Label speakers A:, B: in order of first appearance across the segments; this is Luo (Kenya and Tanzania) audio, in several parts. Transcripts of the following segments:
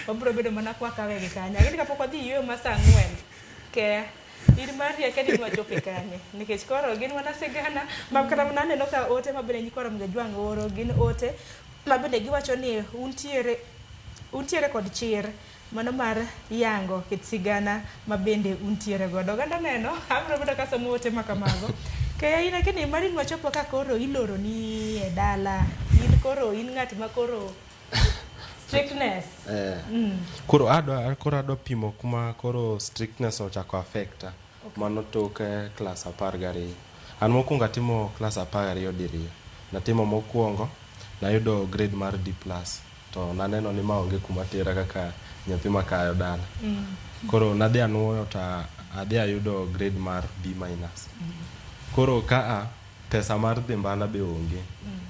A: Wabiro bedo mana kwa kawe gi kanye. Ang'e ni kapok wadhi yueyo ma saa 4 ke in mari akia ni nwachope kanye. Nikech koro gin mana sigana ma kata mana aneno ka ote ma bende nyikwa Ramogi Ajwang' oro gin ote ma bende giwacho ni untiere untiere kod chir mano mar yango kit sigana ma bende untiere godo. Oganda neno, abiro bedo kasomo ote ma kamago. Keya in akia ni mari nwachopo ka koro iloro ni e dala. In koro in ng'at ma koro strictness.
B: Eh. Koro adwa pimo kuma koro strictness ochako affecta. Mano tok klas 12. An mokwongo atimo klas 12 diriyo. Natimo mokwongo, nayudo grade mar D plus. To naneno ni ma onge kuma tera kaka nyathi makayo dala. Koro nadhi anuoyo to adhi ayudo grade mar B minus. Koro kaa pesa mar dhi mbala be onge.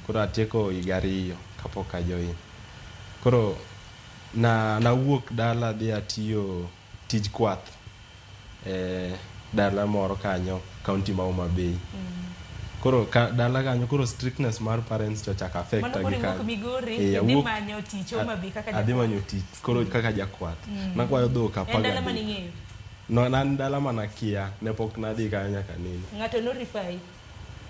B: Koro atieko higa 2 kapok a join. Koro na nawuok dala adhi atiyo tij kwath e dala moro kanyo kaunti ma Homa Bay. Koro ka dala kanyo koro strictness mar parents to ochako affecta
A: Mano koro
B: gi
A: iwuok
B: kanyo.
A: Migori,
B: Eh,
A: idhi manyo tich Homa Bay kaka
B: adhi
A: jakwath.
B: manyo tich koro kaka jakwath. Nakwayo dhok
A: En
B: apar
A: dala mane
B: gadek.
A: ing'eyo?
B: No, an dala manakia, ne pok nadhi kanyo nyaka nene.
A: Ng'ato norifai.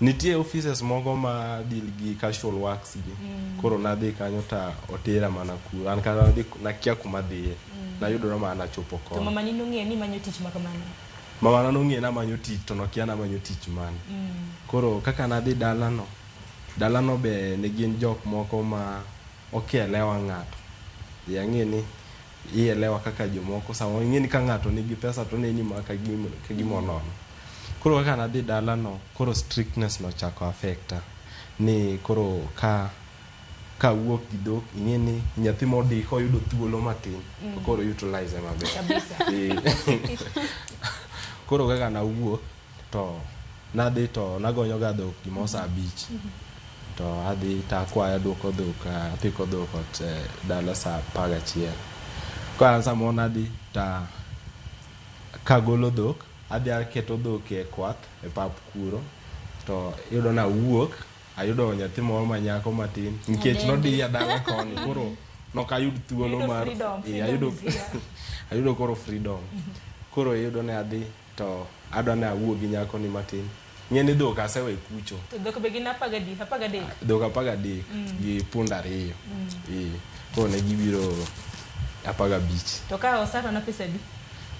B: Nitie offices moko ma deal gi casual works gi. Koro nadhi kanyo ta otera mana kuro. An kata nadhi nakia kuma adhiye. Nayudora mana nachopo
A: To
B: kono.
A: mamani nong'eyo ni imanyo tich ma kamano.
B: Mamana nong'eyo namanyo tich to nokia namanyo tich mane. Koro kaka nadhi dalano, dalano be ne gin jok moko ma ok elewa ng'ato. E ang'e ni ielewa kaka jomoko sama ing'e ni ka ng'ato nigi pesa to oneni ma ka gima onono. Koro kaka nadhi dalano, koro strictness nochako affecta. Ni koro ka kawuok gi dhok ing'e ni nyathi modi koyudo thuolo matin to koro utilize maber.
A: Kabisa.
B: Eh. Koro kaka nawuok to nadhi to nagonyo ga dhok gimoro saa 5. To adhi to akwayo aduoko dhok apiko dhok ot dala saa 11. Koro an samoro nadhi ta kagolo dhok adhi aketo dhok e kwath e pap kuro to iyudo ni awuok ayudo nyathi moro manyako matin nikech nodiya dala koni koro nokayud thuolo
A: Iyudo
B: mar
A: freedom,
B: eh,
A: freedom
B: ayudo
A: is here.
B: ayudo koro freedom. Koro iyudo ni adhi to adwa ni awuo gi nyako ni matin. Ng'e ni dhok asewe kucho.
A: To dhok be gin apagadi, 13.
B: Dhok 13 gi punda 2. Eh, koro ne gibiro 15.
A: To ka osara na pesa adi?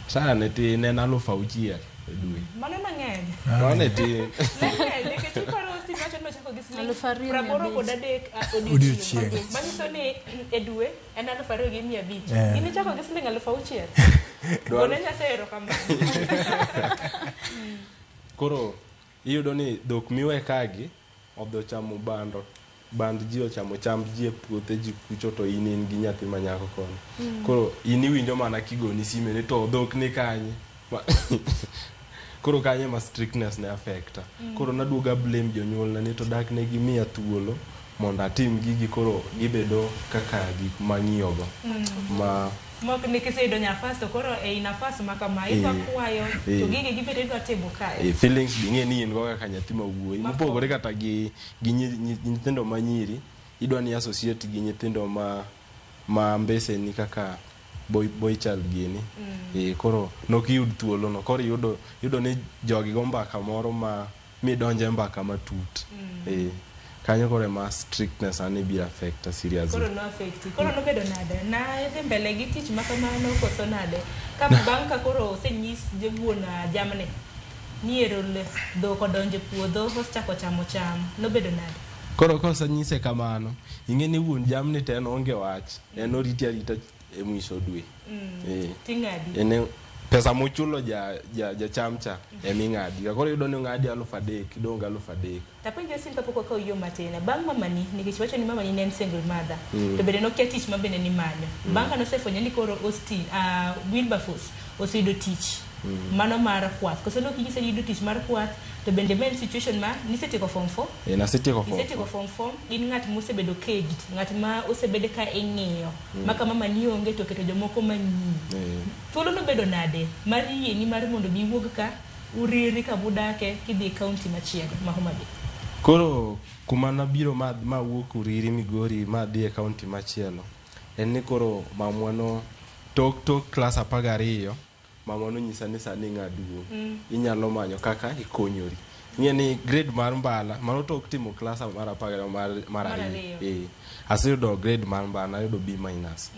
B: Osara ne tin, ne en 6000 e dwe.
A: Mano mang'eny.
B: Mano ne tin.
A: Ne ng'eny nikech iparo Steve wacho ni nochako gi siling
C: 2500.
A: 83 odiochieng'.
D: Odiochieng'.
A: Manyiso ni e dwe en 2500. In ichako gi siling 6000. Gone Nyasaye erokamano.
B: Koro iyudo ni dhok miwe kagi odhi ochamo bando band ji ochamo chamb ji e puothe ji kucho to in in gi nyathi manyako kono. Koro in iwinjo mana kigoni sime ni to dhok ni kanye. Koro kanyo ema strictness ne affecta. Koro naduogo blame jonyuolna ni to dak ne gimiya thuolo mondo atim gigi koro gibedo kaka gik mang'iyogo. Ma
A: Mok ni kiseyudo nafas to koro ei nafas ma kama idwa kwayo to gigi gibedo idwa timo kae.
B: Feelings be ing'e ni in go kaka nyathi ma wuoyi. Mopogore kata gi nyithindo ma nyiri, idwa ni associate gi nyithindo ma mbeseni kaka boy child gini. Koro nok iyud thuolo no. Koro iyudo ni jogi go mbaka moro ma midonje mbaka matut. Kanyo koro ema strictness ani biro affecta seriously.
A: Koro no affecti. Koro nobedo nade? Na idhi mbele gi tich ma kamano koso nade? Ka bang' ka koro osenyis wuon jamni ni ero dhok odonjo e puodho osechako chamo cham, nobedo nade?
B: Koro kosenyise kamano, ing'e ni wuon jamni to en onge wach. En oriti arita e mwisho dwe.
A: Ting'adi.
B: En pesa mochulo jacham cha eming'adi. Koro iyudo ni ong'adi 3000, idong' gi 3000.
A: Tapenjo sin kapok wakawo yo matin. Bang' mamani, nikech iwacho ni mamani ne en single mother, to bende nokia tich ma bende nimanyo. Bang' ka nosefwenyo ni koro Austin, Wilberforce oseyudo tich mano mar kwath. Koso ne ok inyise ni iyudo tich mar kwath, to bende ma en situation ma nisetieko form 4.
B: Nasetieko form
A: Isetieko form 4, in ng'at mosebedo caged, ng'at ma osebed ka ing'iyo. Ma ka mamani onge to oketo jomoko mang'iyi. Thuolo nobedo nade mar yieni mar mondo mi iwuog ka Uriri kamudake kidhi e kaunti machielo ma Homa Bay?
B: Koro kuma nabiro ma wuok Uriri Migori ma adhi e kaunti machielo. En ni koro mamwa no tok tok klas 12 mama nonyisa ni sani ing'a duong'. Inyalo manyo kaka ikonyori. Ing'e ni grade mar mbala, mano tok timo klas mar 12 mar
A: Mar
B: ariyo.
A: ariyo.
B: Eh, aseyudo grade mar mbala, ayudo B minus.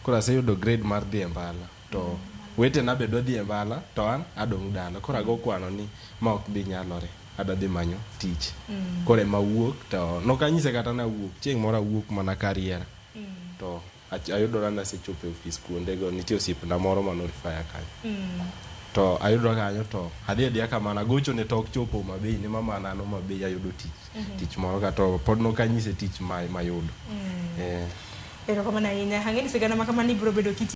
B: Koro aseyudo grade mar dhi e mbala. To wetena be dwa dhi e mbala, to an adong' dala. Koro ago kwano ni ma ok dhi nyalore. Adwa dhi manyo tich. Koro ema awuok to nokanyise kata nawuok. Chieng' moro awuok mana kariera. To ayudora nasechopo e ofis kuondego. Nitie osiepna moro mano refer kanyo. To ayudora kanyo to adhi adhiya kamano agochone to ok chopo Homa Bay ni mama an Homa Bay ayudo tich. Tich moro ka to pod nokanyise tich mayudo.
A: Erokamano ahinya. Ang'e ni sigana ma kamano ibiro bedo kiti